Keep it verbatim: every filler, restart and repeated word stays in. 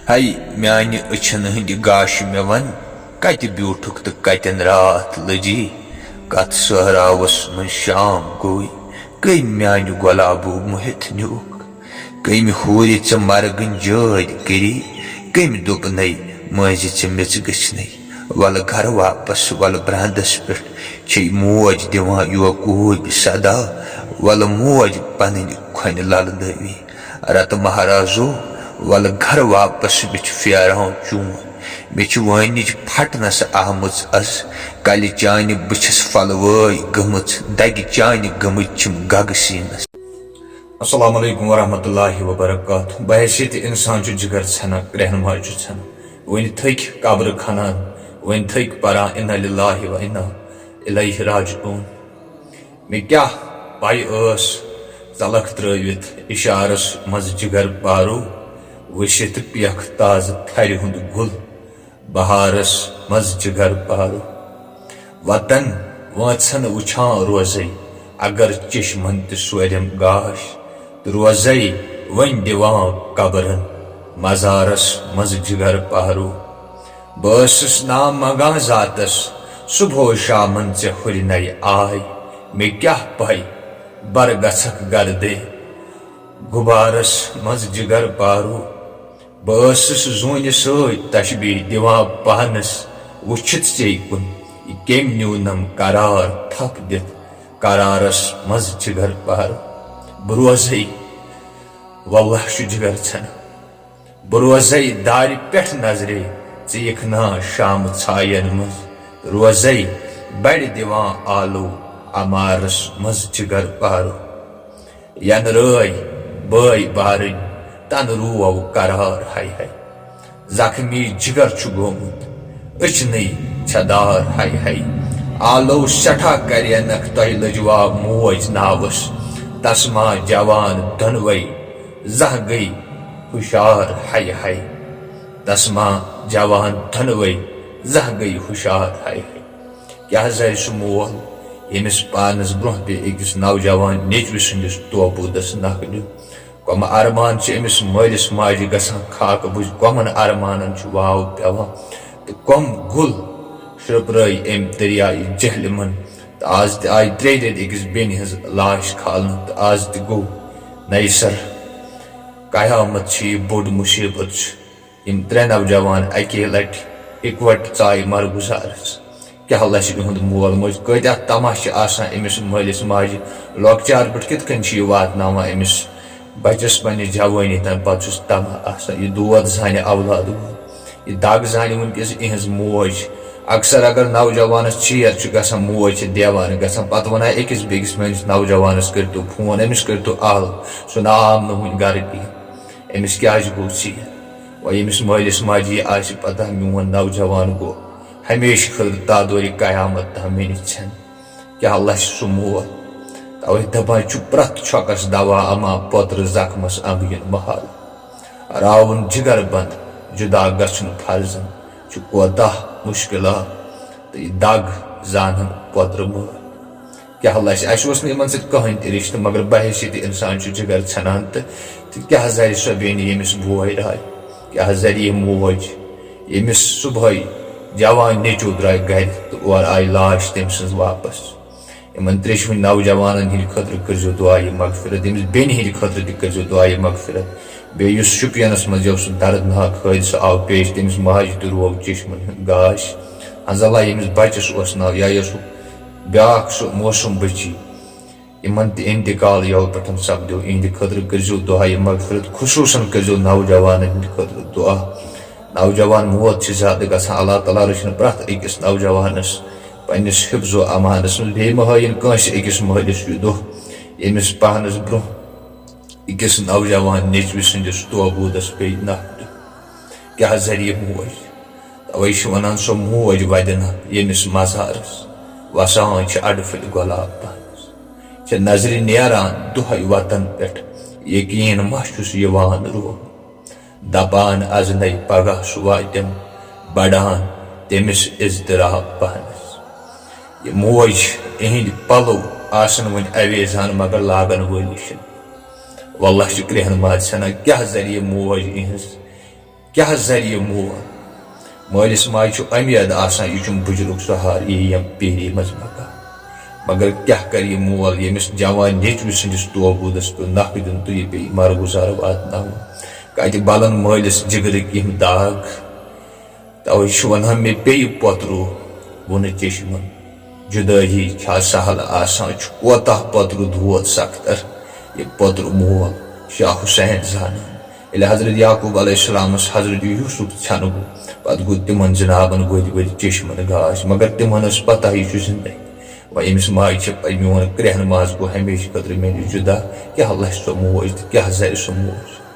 ہے میانہِ أچھن ہٕنٛدِ گاشہِ، مےٚ وَن، کتہِ بیوٗٹھُکھ تہٕ کتٮ۪ن راتھ لٔجی؟ کتھ صحراوس منٛز شام گوٚوٕے، کٔمۍ میانہِ گۄلابو مُہِتھ نیوٗکھ؟ کٔمۍ ہوٗرِ ژےٚ مرگن جٲدۍ کٔری؟ کٔمۍ دوٚپنَے، مٲنزِ ژےٚ میٚژ گٔژھنَے؟ وَلہٕ گرٕ واپس، وَلہٕ برٛانٛدس پٮ۪ٹھ چھے موج دِوان یوکوٗبۍ صدا۔ وَلہٕ موج پنٕنۍ کھۄنہِ للہٕ دٲوی۔ رتہٕ مہرازو، وَلہٕ گرٕ واپس، مےٚ چھُ پھیران چون۔ مےٚ چھِ وٲنِج پھٹنس آمٕژ از۔ کلہِ چانہِ بہٕ چھَس پھلوٲے گٔمٕژ، دگہِ چانہِ گٔمٕتۍ چھِم گگہٕ سیٖنس۔ السلام علیکم ورحمۃ اللہ وبرکاتہ۔ بحیثیت انسان چھُ جگر ژھٮ۪نان، رہنما چھُ ژھٮ۪نان۔ وۄنۍ تھٔکۍ قبرٕ کھنان، وۄنۍ تھٔکۍ پران انا للہ و انا الیہ راجعون۔ مےٚ کیٛاہ پَے ٲس، ژَلَکھ ترٛٲوِتھ اِشارَس منٛز جِگر پارو، وٕچھِتھ پیٚکھ تازٕ تھرِ ہُنٛد گُل، بہارَس منٛز جِگر پارو۔ وطن وٲنٛژَن وٕچھان روزَے، اگر چشمَن تہِ سورٮ۪م گاش، تہٕ روزَے وۄنۍ دِوان قبرَن مزارَس منٛز جِگر پارو۔ بہٕ ٲسٕس نام منٛگان ذاتس، صبحو شامن ژےٚ ہُرِ نَے آے۔ مےٚ کیٛاہ پَے، بر گژھکھ گردے غُبارس منٛز جِگر پارو۔ بہٕ ٲسٕس زوٗنہِ سۭتۍ تشبیہ دِوان پانس، وٕچھِتھ ژے کُن، یہِ کٔمۍ نیوٗنم قرار تھپھ دِتھ قرارس منٛز جِگر پارو۔ بہٕ روزے، واللہ چھُ جِگر ژھٮ۪نان۔ بہٕ روزَے دارِ پٮ۪ٹھ نظرے، ژٕ یِکھ نا شامہٕ ژھایَن منٛز۔ روزَے بَڑِ دِوان آلو عمارس منٛز جِگر پارو۔ ینہٕ رٲے بٲے بارٕنۍ، تَنہٕ روو قرار ہاے ہاے۔ زخمی جِگر چھُ گوٚمُت، أچھنٕے چھےٚ دار ہاے ہاے۔ آلو سٮ۪ٹھاہ کَرینَکھ تۄہہِ لٔجوا موج ناوَس، تَس ما جوان دۄنوَے زانٛہہ گٔے ہُشار ہاے ہاے۔ تس ما جوان دۄنوَے زانٛہہ گٔے ہُشار ہاے ہاے۔ کیٛاہ زَرِ سُہ مول، ییٚمِس پانس برٛونٛہہ پیٚیہِ أکِس نوجوان نیٚچوِ سٕنٛدِس توبوٗدس نکھٕ دیُن؟ کۄمہٕ ارمان چھِ أمِس مٲلِس ماجہِ گژھان خاکہٕ بُجہِ، کۄمن ارمانن چھُ واو پٮ۪وان؟ تہٕ کۄم گُل شرٛپرٲے أمۍ دٔریایہِ جہلِمن؟ تہٕ آز تہِ آیہِ ترٛیٚیہِ ریٚتۍ أکِس بیٚنہِ ہٕنٛز لاش کھالنہٕ، تہٕ آز تہِ گوٚو نَیہِ سرٕ۔ قیامت چھِ یہِ بوٚڑ مُصیٖبت چھُ۔ یِم ترٛےٚ نوجوان اَکے لَٹہِ اِکوَٹہٕ ژایہِ مرگُزارس۔ کیٛاہ لَسہِ یِہُنٛد مول موج، کۭتیٛاہ طمع چھِ آسان أمِس مٲلِس ماجہِ۔ لۄکچار پٮ۪ٹھ کِتھ کٔنۍ چھِ یہِ واتناوان أمِس بَچَس پنٛنہِ جوٲنی تام، پَتہٕ چھُس طمع آسان۔ یہِ دود زانہِ اولاد وول۔ یہِ دَگ زانہِ وٕنکیٚس یِہٕنٛز موج۔ اکثر اگر نوجوانس چیر چھُ گژھان، موج چھِ دیوان گژھان، پتہٕ ونان أکِس بیٚکِس، "میٲنِس نوجوانس کٔرۍتو فون، أمِس کٔرۍتو آل، سُہ نہ آو نہٕ وُنہِ گرٕ کِہیٖنۍ، أمِس کیازِ گوٚو ژیر؟" وۄنۍ ییٚمِس مٲلِس ماجہِ یہِ آسہِ پتہ، میون نوجوان گوٚو ہمیشہٕ خٲطرٕ تادورِ قیامت تام میٲنِس ژھٮ۪ن۔ کیٛاہ لَسہِ سُہ مول؟ تَوَے دَپان چھُ پرٛٮ۪تھ چھۄکَس دوا اَما، پوترٕ زخمَس اَنٛگہٕ یِن مہال۔ راوُن جِگر بنٛد، جُدا گژھُن فرضن چھُ کوتاہ مُشکِلات، تہٕ یہِ دَگ زانَن پوترٕ مٲلۍ۔ کیٛاہ لَسہِ، اَسہِ اوس نہٕ یِمَن سۭتۍ کٕہٕنۍ تہِ رِشتہٕ، مگر بحیثیت اِنسان چھُ جِگر ژھٮ۪نان، تہٕ، تہٕ کیٛاہ زَرِ سۄ بیٚنہِ، ییٚمِس بوے راے؟ کیٛاہ زَرِ یہِ موج، ییٚمِس صُبحٲے جوان نیٚچوٗ درٛاے گَرِ تہٕ اورٕ آیہِ لاش تٔمۍ سٕنٛز واپس؟ یِمن تریٚشوٕنۍ نوجوانن ہٕنٛدِ خٲطرٕ کٔرۍزیو دُعایہِ مغفرت، ییٚمِس بیٚنہِ ہٕنٛدِ خٲطرٕ تہِ کٔرۍزیو دُعایہِ مغفرت۔ بیٚیہِ یُس شُپینس منٛز یہِ اوس سُہ دردناک حٲدثہٕ آو پیش، تٔمِس ماجہِ تہِ روو چشمن ہُنٛد گاش۔ حنظلہ ییٚمِس بچس اوس ناو، یا یۄس ہُہ بیٛاکھ سُہ موسم بچی، یِمن تہِ انتقال یَوٕ پٮ۪ٹھ سپدیو، یِہنٛدِ خٲطرٕ کٔرۍزیو دُعایہِ مغفرت، خصوٗصن کٔرۍزیو نوجوانن ہٕنٛدِ خٲطرٕ دُعا۔ نوجوان موت چھِ زیادٕ گژھان، اللہ تعالیٰ رٔچھِنۍ پرٛٮ۪تھ أکِس نوجوانس پننِس حفظ و امانس منٛز۔ بیٚیہِ مہ ہٲیِن کٲنٛسہِ أکِس مٲلِس یہِ دۄہ، ییٚمِس پانس برٛونٛہہ أکِس نوجوان نیٚچوِ سٕنٛدِس توبوٗدس پیٚیہِ نکھ دیُن۔ کیٛاہ ذٔریعہٕ موج؟ توے چھِ ونان سۄ موج ودِ نہ ییٚمِس مزارس وسان چھِ اڈٕ پھٔلۍ گۄلاب پانس۔ چھِ نظرِ نیران دۄہے وطن پٮ۪ٹھ، یقیٖن ما چھُس یِوان روب؟ دپان از نے پگاہ سُہ واتٮ۪م، بڑان تٔمِس اضطراب پانس۔ یہِ موج، یِہِنٛدۍ پلو آسن وۄنۍ اویزان، مگر لاگن وٲلی چھِنہٕ۔ واللہ چھِ کرٛیٚہن ماجہِ سنان، کیٛاہ ذٔریعہٕ موج یِہٕنٛز کیٛاہ زرِ یہِ مول؟ مٲلِس ماجہِ چھُ اُمید آسان، یہِ چھُم بُجرُک سہارٕ، یہِ یِیم پیری منٛز مکان۔ مگر کیٛاہ کرِ یہِ مول، ییٚمِس جوان نیٚچوِ سٕنٛدِس توبوٗدس پیوٚو نکھٕ دیُن تہٕ یہِ پیٚیہِ مرگُزار واتناوُن؟ کتہِ بلن مٲلِس جگرٕکۍ یِم داغ؟ توے چھُ ونان، مےٚ پیٚیہِ پۄترو، ووٚنُن چشمن۔ جدٲیی چھا سہل آسان، چھُ کوتاہ پۄترٕ دود سختر، یہِ پۄترٕ مول شاہ حسین زانان۔ ییٚلہِ حضرت یعقوب علیہ السلامس حضرت یوسف ژھٮ۪نہٕ گوٚو، پتہٕ گوٚو تِمن جنابن ؤدۍ ؤدۍ چشمن گاش، مگر تِمن ٲس پتہ یہِ چھُ زندے۔ وۄنۍ أمِس ماجہِ چھِ پَے، میون کرٛیٚہن ماز گوٚو ہمیشہٕ خٲطرٕ مےٚ نِش جدا۔ کیٛاہ لَسہِ سۄ موج تہٕ کیٛاہ زَرِ سۄ موج۔